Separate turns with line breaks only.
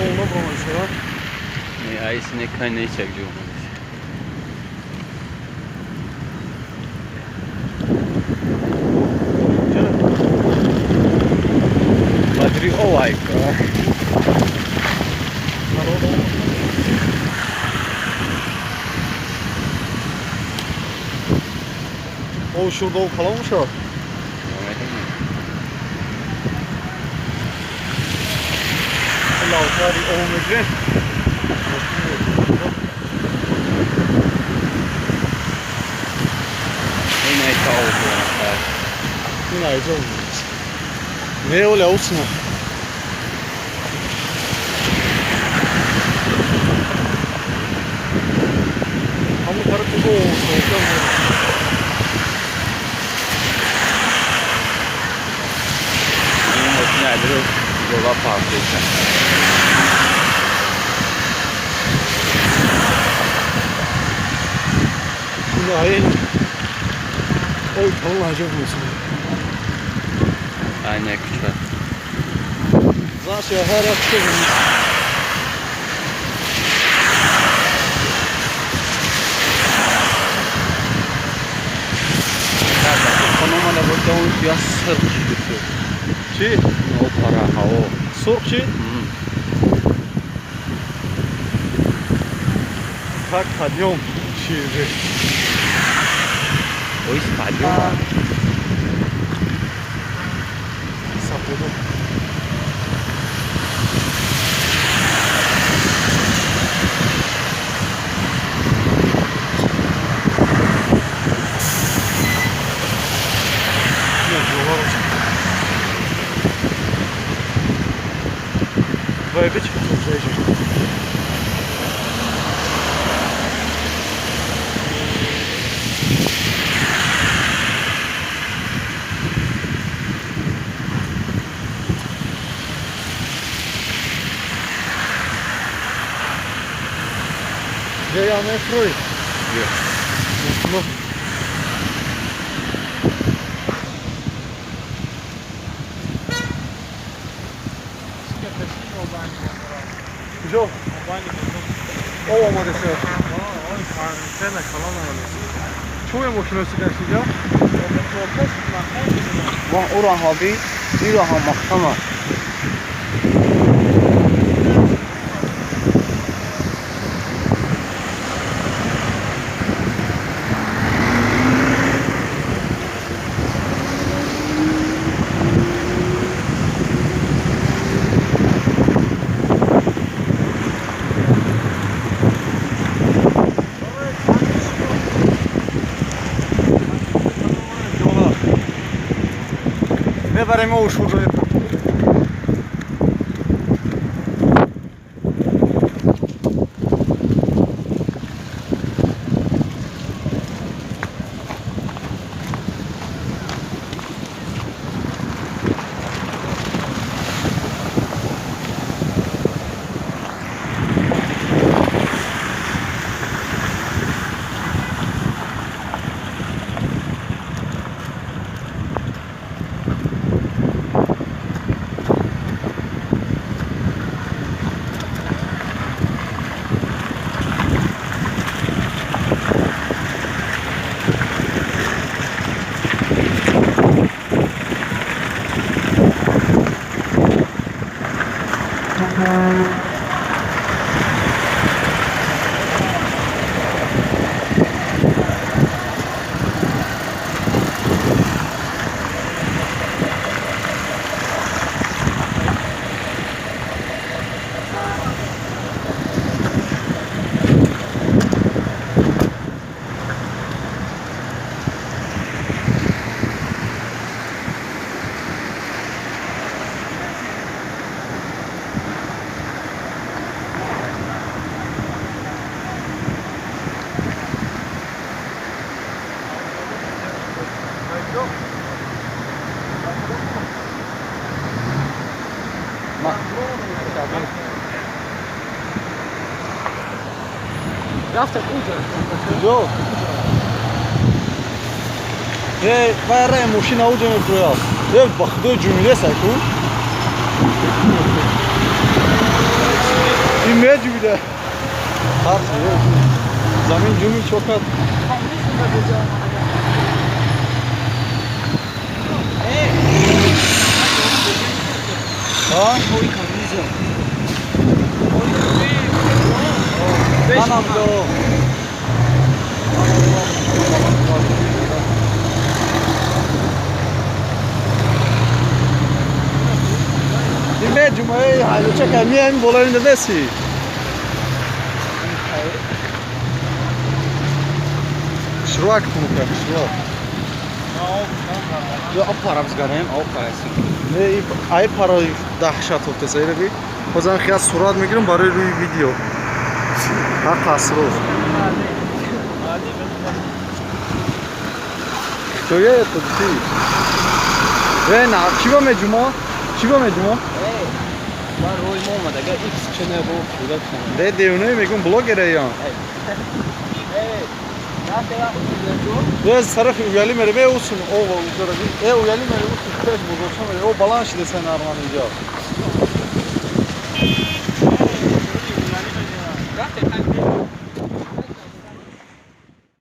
Жолуна бромайсың,
Не, айсине кайна ичак жол. Бадри овай.
О, шурдол каламыша. Лаутари о мегре. Не оля усну. Ҳамон тарафи
Yola park.
Ой, калон.
Айне куча.
Знаешь, я говорю, что
Хономада бо я сурх шуд.
Чӣ?
Опара ҳаво.
Сурх шид? Как подъем шире.
Ой, стадион.
Саподу. Вибіч, Де я не фрой?
Є.
Ну. Куҷо? Об омадеса. Чӯе мошино сигаштиҷа?
Ва ура ҳаби, ира ҳам махтама.
Мебарем о шурро. Куҷо? Е, вай рай мошина уҷа мефурӯяд. Е, ба худои ҷумилеса ку. Ин меҷӯида. Тарс замин ҷуми чокад. Ҳа? Манам до. Ин меҷума эй ҳайлучака миям болои неси. Шруак кунка, шруак.
Ё об пара бизганем, об параси.
Не, ай пара даҳшат уфтаса ираби. Бозам хия сурат мегирам барои рӯи видео. Ҳа қасроз. Кто я это ты? Э, на, чӣ ба меҷумо? Чӣ ба меҷумо?
Бар рӯи мо омадага X чене бо куда чене.
Де девонаи мегум блогера ян. Э, сарафи уяли мере, э, усун, о, ужара. Э, уяли мере, усун, пеш бузурча мере. О, баланд шида сен арман иҷа.